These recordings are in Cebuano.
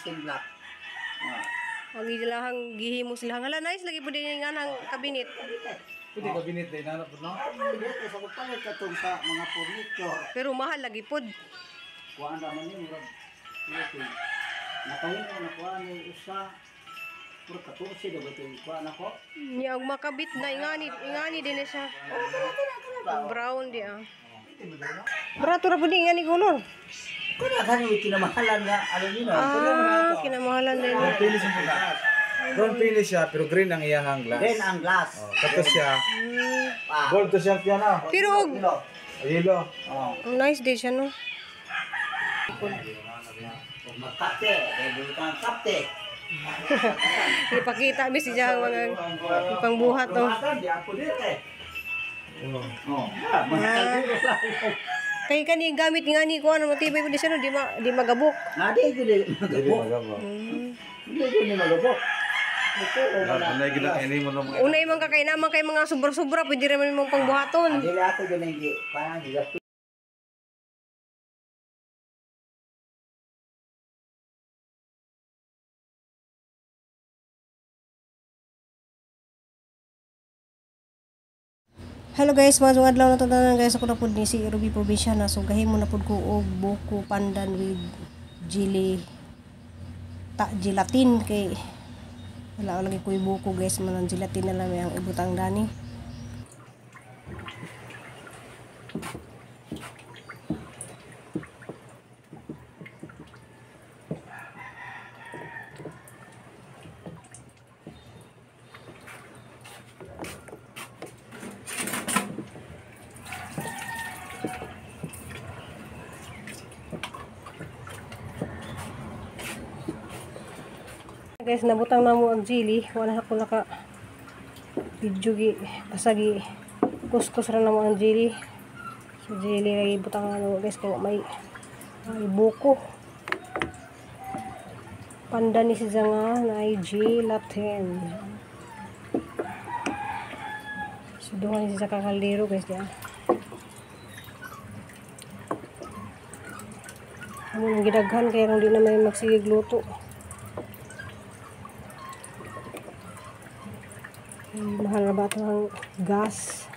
Milson Black. Ang ilahang gihimo sila. Hala, nice lagi pud din nga ang kabinet. Pwede kabinet din na po, no? Dito sa pagpalit katong sa mga furniture. Pero mahal lagi pod. Kuan ra man ni murag. Nakahimo na kuan ni usa. Puro 14 daw ito kuan ako. Niya og makabit na ingani, ingani din na siya. Brown di ah. Barato ra pud ni ingani color. Kuna kani kinamahalan nga ano nino. Ah, kinamahalan din. Brown finish ang pula. Brown finish siya, pero green ang iyahang glass. Green ang glass. Oh, tapos siya, Ah. gold to siya piano. Pero og Yellow. Oh. nice din siya, no. Ug magkate, kay butang kapte. Ipakita mi siya ang mga pangbuhat oh. Di ako dito eh. Oh. Oh. Ah. Kay kani gamit nga ni kuan matibay pud siya, no, di ma di magabok. Na di gud Dili magabok. magabo. Di gud ni magabok. Ito o wala. Wala gid ang ini mo no mga. Unay man kakay naman kay mga sobra-sobra pwede ra man imong pangbuhaton. Dili ako gud nang gi parang gigasto. Hello guys, mga adlaw na to tanan guys. Ako na pud ni si Ruby Provinciana. So gahimo na pud ko og buko pandan with jelly ta gelatin kay wala lagi ko'y buko guys, man ang gelatin na lang may ang ibutang dani. Guys, nabutang na mo ang jelly. Wala ako naka video gi basta gi kuskus ra na mo ang jelly. So jelly ra ibutang na mo guys kay may buko. Pandan ni siya nga na ay gelatin. So duha ni siya ka kaldero guys diya. Amo nang gidaghan kay rong di na may magsigig luto. Mahal na ba ito ang gas?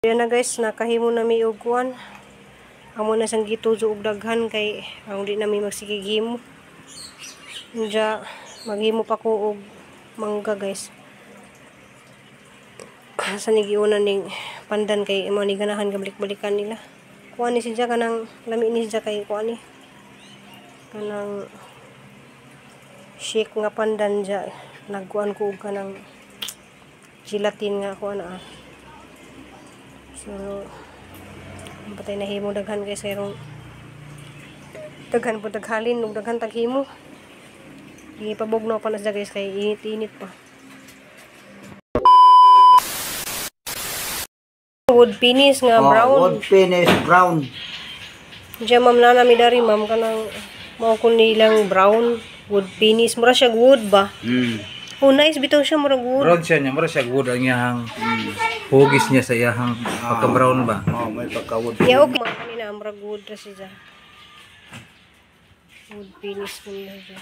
Ayan na guys, nakahimo na mi og kuan. Amo na sang gituzo og daghan kay ang di na mi magsigighimo. Unja maghimo pa ko og mangga guys. Sa nigiuna ning pandan kay imo ni ganahan gabalik-balikan nila. Kuan ni siya kanang lami ni siya kay kuan ni. Kanang shake nga pandan dya, nagkuan ko og kanang gelatin nga kuan ah. So patay na himo daghan kay serong daghan po daghalin ug daghan taghimo. Gipabugnaw pa na siya guys kay init-init pa. Wood finish nga brown. Wood finish brown. Diya ma'am na nami dari ma'am kanang mao kun nilang brown wood finish. Mura siya wood ba? Oh, nice bitaw siya murag wood. Brown siya niya, mura siya wood ang iyahang hugis niya sa iyahang pagka brown ba. Oh, may pagka wood. Yeah, okay. Mga kanina murag wood ra siya. Wood finish kun na siya.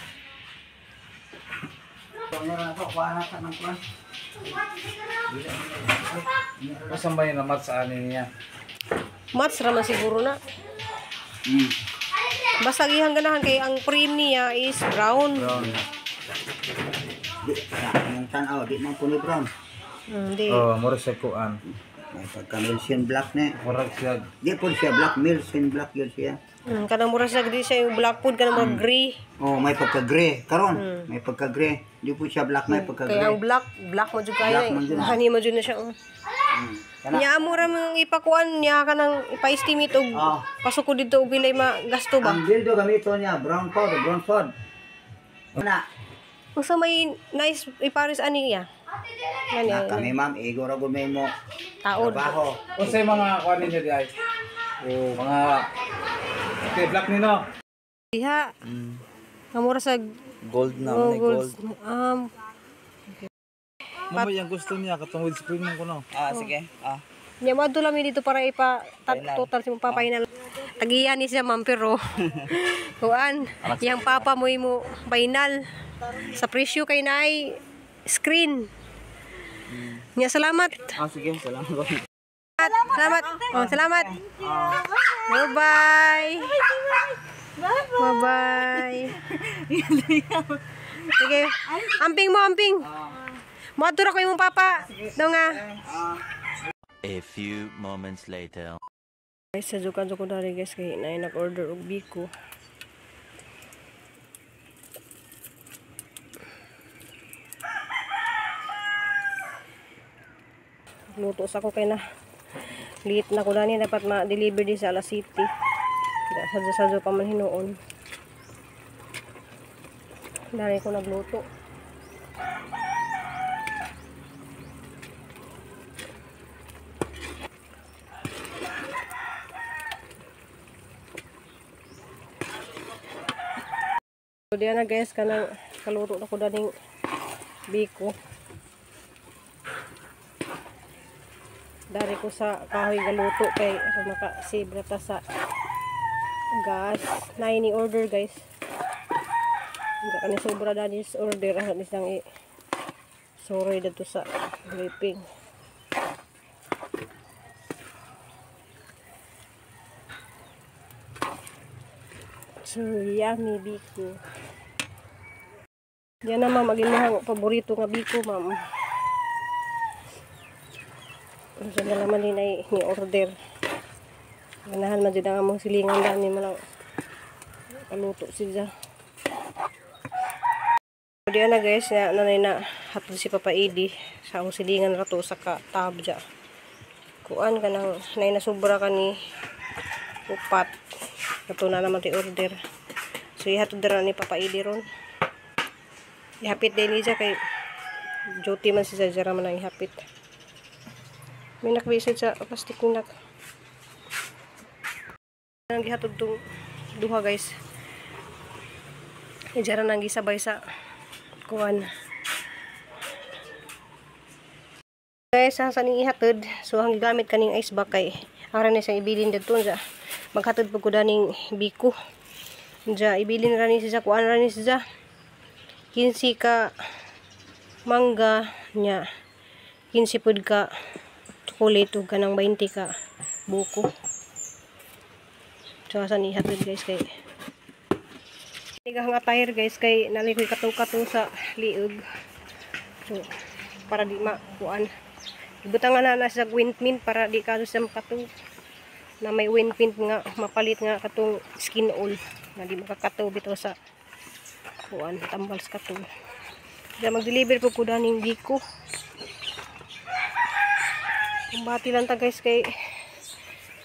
Basta may namat sa ani niya. Mats ra man siguro na. Basta gihang ganahan kay ang frame niya is brown. Brown. Di, ang tan-aw, di man kuno brown. Di. Oh, mura siya kuan. May pagka Milson Black na. Murag siya. Di po siya black, Milson Black yun siya. Kanang mura siya di siya yung black food kanang murag gray. Oh, may pagka gray. Karon, may pagka gray. Di po siya black, may pagka Kay gray. ang black, black mo jud kayo. Black man jud. Hani mo jud na siya. Oh. Kana. Nya amo ra mang ipakuan niya kanang ipa-estimate og pasukod dito og pilay magasto ba. Ang dildo gamito niya, brown powder, brown pod. Na, Unsa may nice ipares ani niya? Ngani na kami ma'am, igo ra gud may mo taod. trabaho. Unsay mga kuan ninyo di ay? Oh, mga okay, black nino. Diha. Nga mura sa Gold na, oh, gold. Mo yung gusto niya katong with spring man kuno. Ah, sige. Ah. Nya mo adto lang mi dito para ipa total si mo papahinal. Tagiya ni siya ma'am pero kuan, yang papa mo imo final sa presyo kay naay screen. Nya salamat. Ah, sige, salamat. Salamat. Oh, salamat. Bye-bye. Bye-bye. Sige. Amping mo, amping. Moadto ra ko imong papa. Daw nga. A few moments later. Guys, sa jukan ko dari guys kay naay nag-order og biko. Luto sa ko kay na. Late na ko dani, dapat ma-deliver di sa alas 7. Sadyo-sadyo pa man hinuon. Dari ko nagluto. So diyan na guys, kanang kaluto na ko daning biko. Dari ko sa kahoy galuto kay aron maka-save na ta sa gas. Naay ni order guys. Hindi kani sobra danis order aron isang i suroy dadto sa briefing. So yummy biko. Yan na ma'am, ang imuhang paborito nga biko ma'am. Sa na naman din ay ni order. Ganahan man jud ang among silingan dani man ang kaluto siya. So diyan na guys, na nanay na hatod si Papa Edi sa among silingan ra to sa ka tab ja. Kuan kanang nay nasubra kani upat. Kato na naman ti order. So ihatod ra ni Papa Edi ron. Ihapit din niya kay duty man si Zara man ang ihapit. May nakbisid sa plastic nak. Ang gihatod tong duha guys. Ijara nang gisabay sa kuan. Guys, sa ning ihatod, so ang gigamit kaning ice bag kay ara ni siyang ibilin didto ja. Maghatod pud ko daning biko. Ja ibilin ra ni siya kuan ra ni siya. 15 ka mangga nya, 15 pud ka chocolate ug kanang 20 ka buko. So asa ni ihatod guys kay nga attire guys kay nalay koy kataw-kataw sa liog. So para di makuan. Ibutangan na na sa ointment para di kaso sa makataw na may ointment nga mapalit nga katong skin all na di makakataw bitaw sa kuan tambal sa katong. Kaya mag-deliver po ko daning biko. Kumbati lang ta guys kay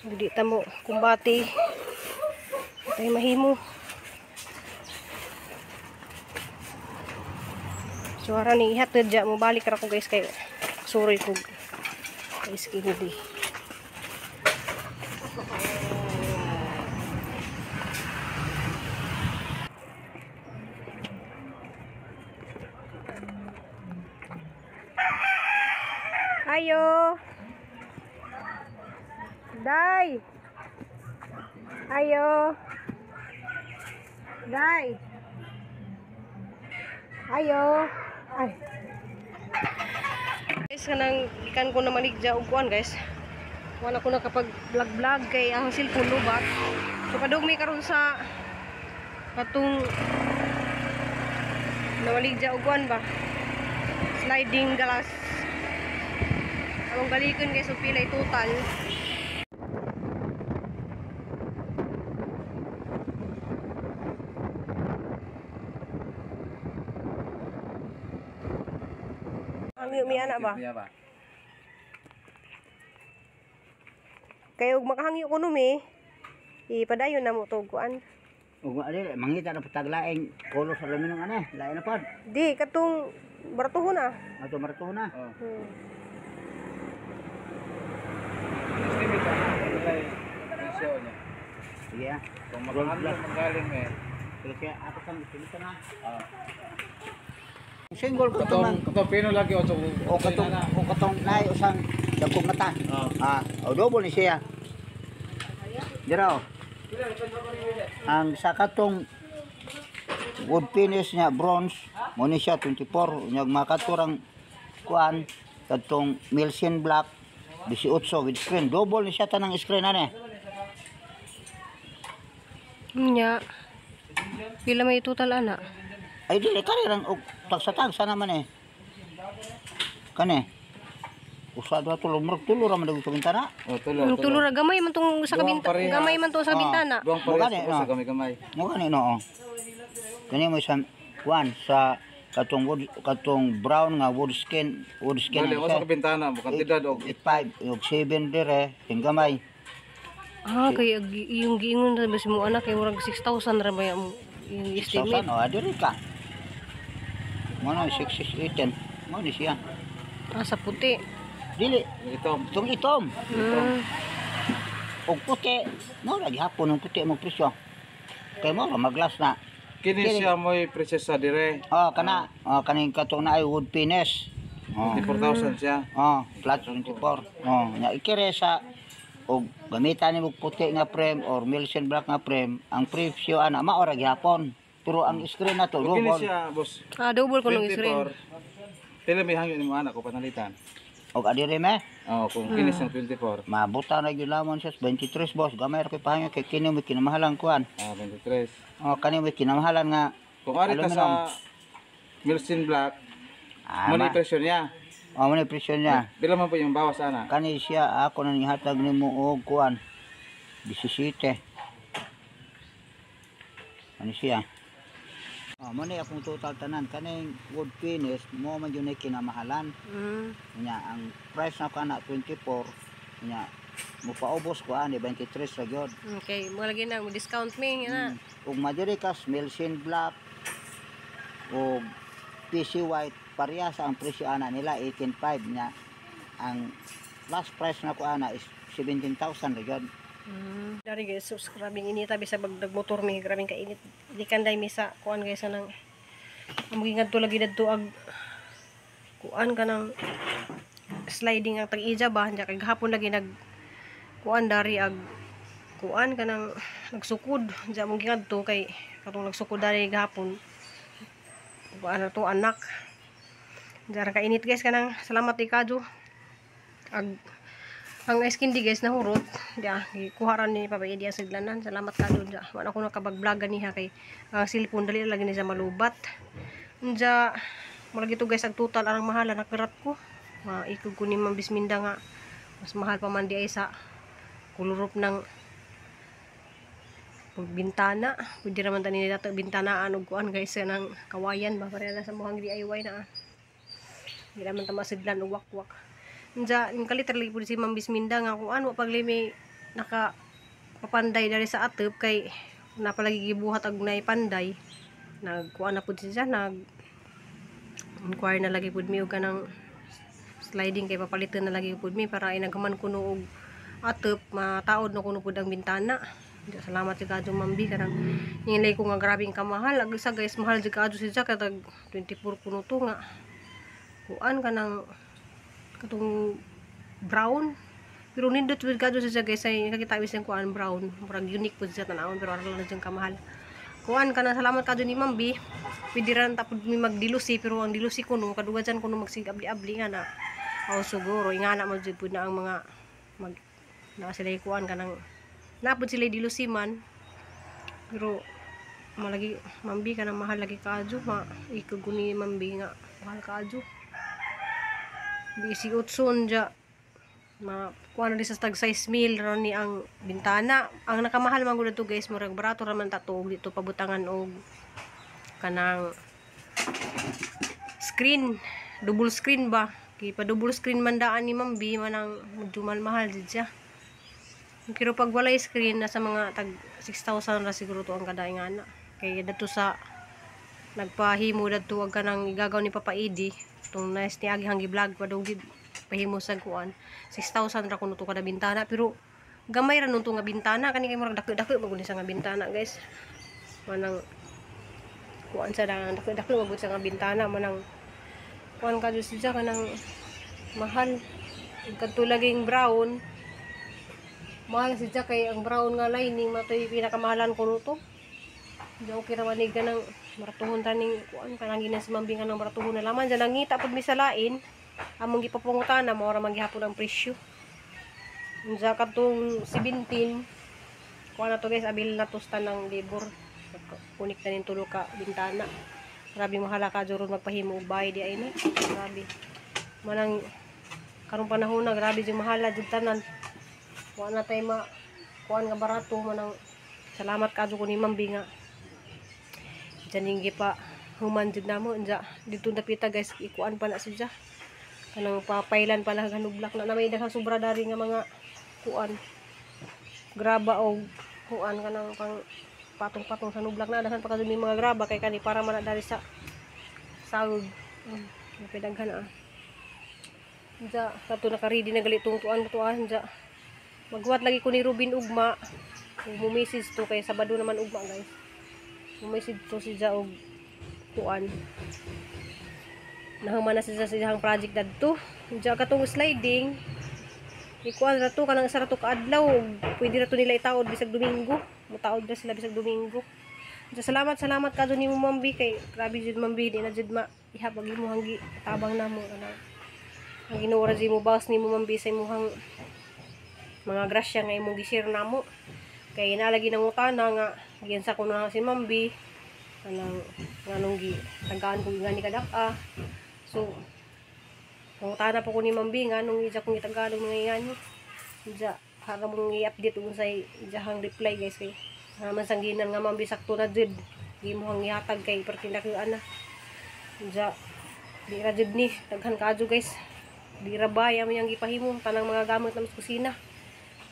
di ta mo kumbati. Tay mahimo. So ara ni ihatod ja mo balik ra ko guys kay suroy ko skin di. Ayo. Day. Ayo. Day. Ayo. Ay. Guys, kanang gikan ko na maligja og kuan guys. Wala ko nakapag vlog-vlog kay ang cellphone lubat. So kadugmi karon sa katong namaligja og kuan ba. Sliding glass. Ang galikon guys, so pilay total. Ang mi ana ba? Kay og makahangyo kuno mi, ipadayon na mo to kuan. Ug ali mangita na pataglaing color sa aluminum ana, lain na pod. Di katong baratuhon na. Ato baratuhon na. Oh. Sige ah. Kung magano magaling eh. Sige ako kang tinita na. Single ko to man. Katong pino lagi o katong naay usang dagkong mata. Ah, o double ni siya. Dira o. Ang sa katong wood finish niya bronze mo ni siya 24 nya makaturang kuan katong Milsin black 18 with screen, double ni siya tanang screen ane. Nya. Pila may total ana? Ay dili kani rang og tagsa-tagsa naman eh. Kani. Usa duha tulo, murag tulo ra man daw sa bintana. Oh, tulo. Ang tulo ra gamay man tong sa Duhang kabinta, parehas. gamay man to sa Ah. bintana. Duhang parehas Mugani, ko sa no. gamay-gamay. Mo gani no. Oh. Kani mo sa kuan sa katong wood, katong brown nga wood skin, wood skin. Bali, usa ka bintana mo kantidad og 5 og 7 dire king gamay. Ah, kay yung giingon ra ba si mo anak kay murag 6,000 ra ba yung estimate? 6,000 oh, adiri ka. Mo na 6 6 8 10. Mo ni siya. Ah, sa puti. Dili itom. itong itom og puti mo ra gihapon ang puti mo presyo. Kay mo ra maglas na. Kini Kini. siya mo'y presyo sa dire. Oh, kana. Oh, kaning katong naay wood finish. Oh. 24,000 siya. Oh, flat 24. Oh, nya ikire sa og gamitan nimo puti nga frame or Milson black nga frame, ang presyo ana mao ra gihapon. Pero ang screen na to Kini double. siya, boss. Ah, double ko nung screen. 24. Pila may hangyo nimo anak ko panalitan. Og adiri me, Oh, kung kini siyang 24. mabuta na gyud lamon siya sa 23 boss. Gamay ra kay pahangyo kay kini may kinamahalan kuan. Ah, 23. Oh, kani may kinamahalan nga Kung ari ka sa Milsin Black, ah, mo ni ma- presyo niya. oh, mo ni presyo niya. Pila man po yung bawas ana? Kani siya ako na nihatag nimo og kuan 17. Ano siya? Oh, mo ni akong total tanan kaning wood finish mo man jud ni kinamahalan. Nya ang price na kana 24, nya mopaubos ko ani 23 ra gyud. Okay, mga lagi na mo discount mi na. Ug madiri ka Milsin Black o PC White, parehas ang presyo ana nila 18.5, nya ang last price na ko ana is 17,000 ra gyud. Dari guys, sus, grabing init abi sa bagdag motor mi, grabing kainit. Di kanday mi sa kuan guys nang ang maging ngadto lagi dadto ag kuan kanang sliding ang tag-ija ba nya kay gahapon lagi nag kuan dari ag kuan kanang nagsukod diya mong giadto kay katong nagsukod dari gahapon kuan na to anak. Diya ra kainit guys kanang salamat kay kadyo ag ang ice candy guys nahurot diya gikuha ra ni Papa Eddie ang sidlanan. Salamat kadyo diya wala ko nakabag-vlog ganiha kay ang cellphone dali lagi ni siya malubat. Diya murag ito guys ang total arang mahal nakirat ko maikog ko ni Ma'am Bisminda nga mas mahal pa man di ay sa kulurop ng bintana. Pwede raman tani nila ito bintanaan og kuan guys ng kawayan ba pareha na sa muhang DIY na ah. Hindi naman ta masidlan og wakwak. Unja yung kalit lagi pud si Ma'am Bisminda nga kuan wa paglimi naka papanday dari sa atop kay napalagi gibuhat og nay panday. Nagkuan na pud siya, nag inquire na lagi pud mi og kanang sliding kay papalitan na lagi pud mi para inagaman kuno og atop mataod na kuno pud ang bintana. Diya, salamat si kadyo Ma'am B kanang ningilay ko nga grabing kamahal. Ag isa guys mahal jud kadyo si Jack tag 24 kuno to nga kuan kanang katong brown pero nindot pud kadyo si Jack guys ay nakita mi siyang kuan brown murag unique pud siya tan-awon pero ara lang jud kamahal. Kuan kana salamat kadyo ni Ma'am B. Pwede ra ta pud mi magdilusi pero ang dilusi kuno kaduga dyan kuno magsigabli-abli nga na. Aw siguro ingana mo jud pud na ang mga mag na sila kuan kanang napud sila dilusi man pero malagi Ma'am B kanang mahal lagi kadyo ma ikog ko ni Ma'am B nga mahal kadyo. 18 unja ma kuan na di sa tag 6 mil ra ni ang bintana. Ang nakamahal man gud to guys murag barato ra man ta to og dito pabutangan og kanang screen, double screen ba kay pa double screen man daan ni Ma'am B manang medyo mahal jud siya. Pero pag walay screen nasa mga tag 6,000 ra siguro to ang kada ingana. Kay dadto sa nagpahimo dadto og kanang igagaw ni Papa Eddie tong nice ni agi hanggi vlog padung gid pahimo sa kuan 6,000 ra kuno to kada bintana pero gamay ra nun to nga bintana kani kay murag dako-dako magud sa nga bintana guys. Manang kuan sa dang dako-dako magud sa nga bintana manang kuan ka jud siya kanang mahal. Ug kadto laging brown Mahal si Jack kay ang brown nga lining matoy pinakamahalan kuno to. Di okay ra manig ka ng baratuhon taning kuan kanang ginan si Mambing ng baratuhon na laman diyan nangita pud mi sa lain among gipapangutana mao ra man gihapon ang presyo. Unsa katong 17 kuan na to guys, abil na to sa tanang labor. Kunik na ning tulo ka bintana. Grabe mahala ka juro magpahimo og bahay di ay no. Grabe. Manang karong panahon na grabe jud mahala jud tanan. Wa na tay ma kuan nga barato manang salamat kadto ko ni Ma'am Bi nga diyan yung pa human jud namo unja dito napita guys, ikuan pa na siya kanang papailan pa lang hanublak na may daghang sobra dari nga mga kuan graba og kuan kanang pang patong-patong sa nublak na daghan pa kadto mga graba kay kani para man na dari sa sawg. Daghan ah. Unja kato naka-ready na gali tong tuan tuan unja magwat lagi ko ni Ruben ugma ug mo-message to kay Sabado naman ugma guys. Mo-message to si Ja og kuan. Nahuman na siya sa iyang project dadto. Unja katong sliding ikuan ra to kanang isa ra to kaadlaw, pwede ra to nila itaod bisag Domingo. Mutaod ra sila bisag Domingo. Unja salamat salamat kadto nimo Ma'am B kay grabe jud Ma'am B, di na jud ma ihap ang imong gi tabang namo kanang ang Ginoo ra jud mo bawas nimo Ma'am B sa imong mga grasya nga imong gi-share namo. Kay nalagi nang utana nga giansa ko na si Ma'am B kanang nganong gi tagaan ko ngani kadak-a. So mangutana po ko ni Ma'am B nganong ija kong gitagaan og mga ingani. Ija para mong i-update ug unsay ijahang reply guys kay naman sangginan nga Ma'am B sakto na jud di mo hang ihatag kay pertindakuan na. Ija di ra jud ni daghan kaadyo guys. Di ra ba amo yang gipahimo tanang mga gamit na mas kusina.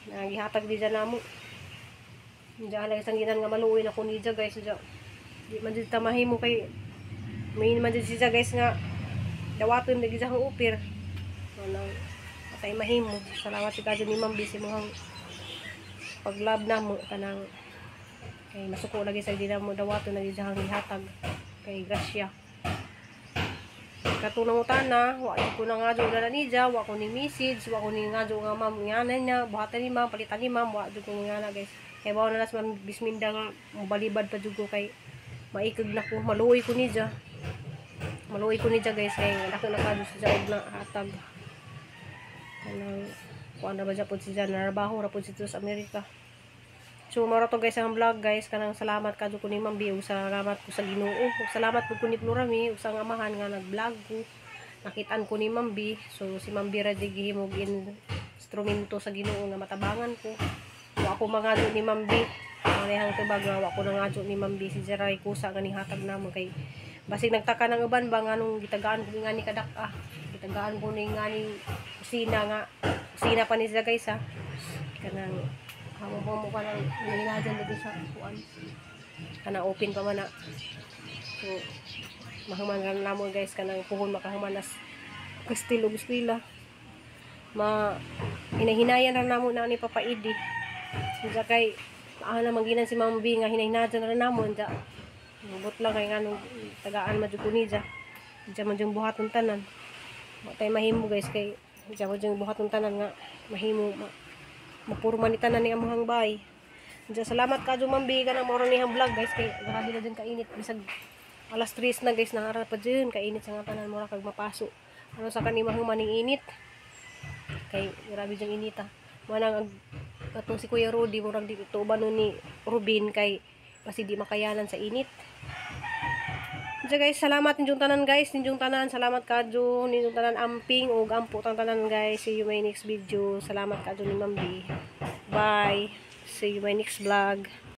Na gihatag di dyan namo. Diyan lang isang ginan nga maluoy na ko niya guys. Diyan. Di man jud ta mahimo kay may man jud siya guys nga dawaton lagi sa upir. Manang atay mahimo. Salamat si kadyo ni Ma'am B sa imong pag-love namo kanang kay masuko lagi sa di namo dawaton lagi sa gihatag kay grasya. Katong utana, wa ko na nga dala niya, wa ko ni message, wa ko ni nga nga ma'am ngana niya, buhatan ni ma'am, palitan ni ma'am, wa jud ko ngana guys. Kay bawo na las ma'am Bisminda nga mobalibad pa jud ko kay maikag na ko, maluoy ko niya. Maluoy ko niya guys kay dako na kadto siya og na hatag. Kanang kuan na ba siya pud siya narabaho ra pud siya sa Amerika. So mao to guys ang vlog guys kanang salamat kadto ko ni Ma'am B ug salamat ko sa Ginoo ug salamat pud ko ni Florami ug sa amahan nga nag-vlog ko. Nakitaan ko ni Ma'am B. So si Ma'am B ra di gihimog instrumento sa Ginoo nga matabangan ko. Wa ako mangadto ni Ma'am B. Ang tubag nga wa ko nangadto ni Ma'am B si Jeray kusa nga nihatag namo kay basig nagtaka ng uban ba nganong gitagaan ko nga ni kadak-a. Gitagaan ko ni nga ni kusina nga kusina pa ni siya guys ha. Kanang hamo mo ka nang hinahinadyan dito sa kuan. Kanang open pa man na. So mahuman ra namo guys kanang puhon makahuman nas kastil ug eskwela. Ma hinahinayan ra namo na ni Papa Idi. Unsa kay maa na maginan si Ma'am B nga hinahinadyan ra namo unsa. Mubot lang kay nganong tagaan man jud ko niya. Diya man jud buhaton tanan. Wa tay mahimo guys kay diya man jud buhaton tanan nga mahimo mapurma ni tanan ni amuhang bahay. Diya salamat kadyo Ma'am B kanang mao ra nihang vlog guys kay grabe na jud kainit bisag alas 3 na guys nangara pa jud kainit sa nga tanan mura kag mapaso. Ano sa kani mahuman ning init. Kay grabe jud inita. Manang atong si Kuya Rudy murag di tuban ni Rubin kay kasi di makayanan sa init. So guys, salamat ninyong tanan guys, ninyong tanan, salamat kadyo, ninyong tanan amping ug ampo tang tanan guys. See you my next video. Salamat kadyo ni Ma'am B. Bye. See you my next vlog.